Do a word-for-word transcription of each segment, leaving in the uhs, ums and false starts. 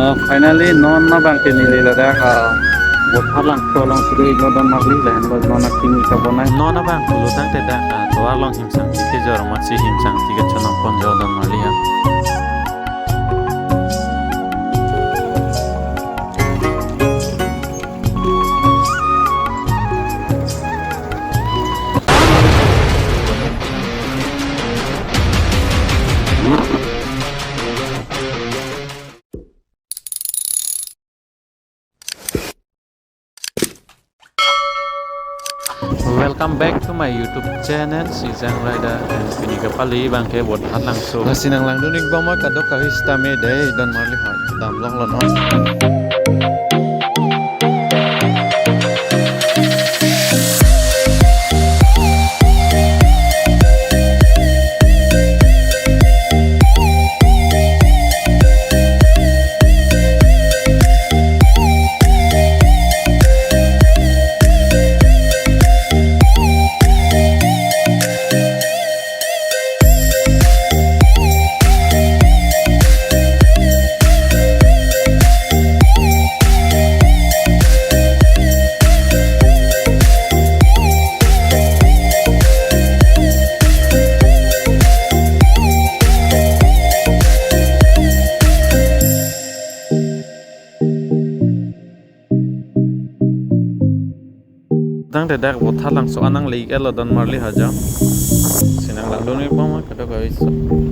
Uh, finally, non abang ke neli ladak, uh, Vothatlangso alongsi do-iklo don marli, lahenlo non akimi kabonai. Non abang pulo tangte dak, uh, tovar along himsang ti kejor amatsi himsang ti kechonong ponjo don marli ha. Welcome back to my YouTube channel, Sijang Rider and pini kapali abang ke Vothatlangso. Lasi nanglangdun-ik bom ma kadokave sitame dei don marli ha, damlonglo non. Tangte dak Vothatlangso anang le-ik-etlo don marli ha jo. Lasi nanglangdun-ik bom ma kadokave sitame.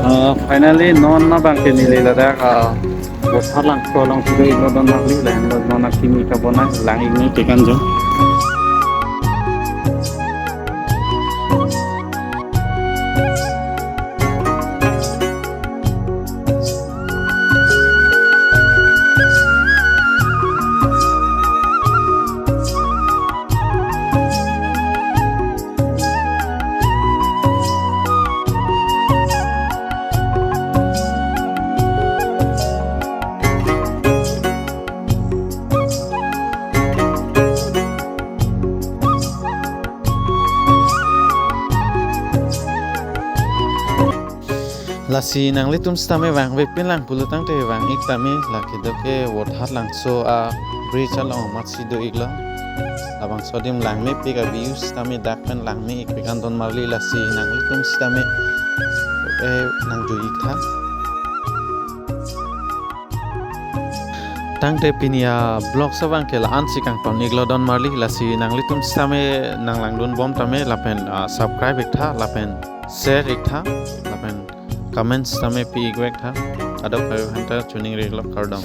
Uh, finally, non abang ke neli ladak, uh, Vothatlangso alongsi do-iklo don marli, lahenlo non akimi kabonai, lang-ik nangji kan jo. Lasi nanglitum sitame vangvepin lang pulo tangte vang-ik tame, lake doke Vothatlangso a-bridge along amatsi do-iklo. Labangso adim langmepik a-view sitame dak pen langme-ikpik an don marli, lasi nanglitum sitame, eh, nangjui-ik tha. Tangte pini a-vlog abang ke la-ansi kangton-iklo don marli, lasi nanglitum sitame nanglangdun bom tame lapen, ah, subscribe-ik tha lapen share-ik tha lapen comments tame pi-ik vek tha. Kadokave aphanta choningri-iklo, kardom.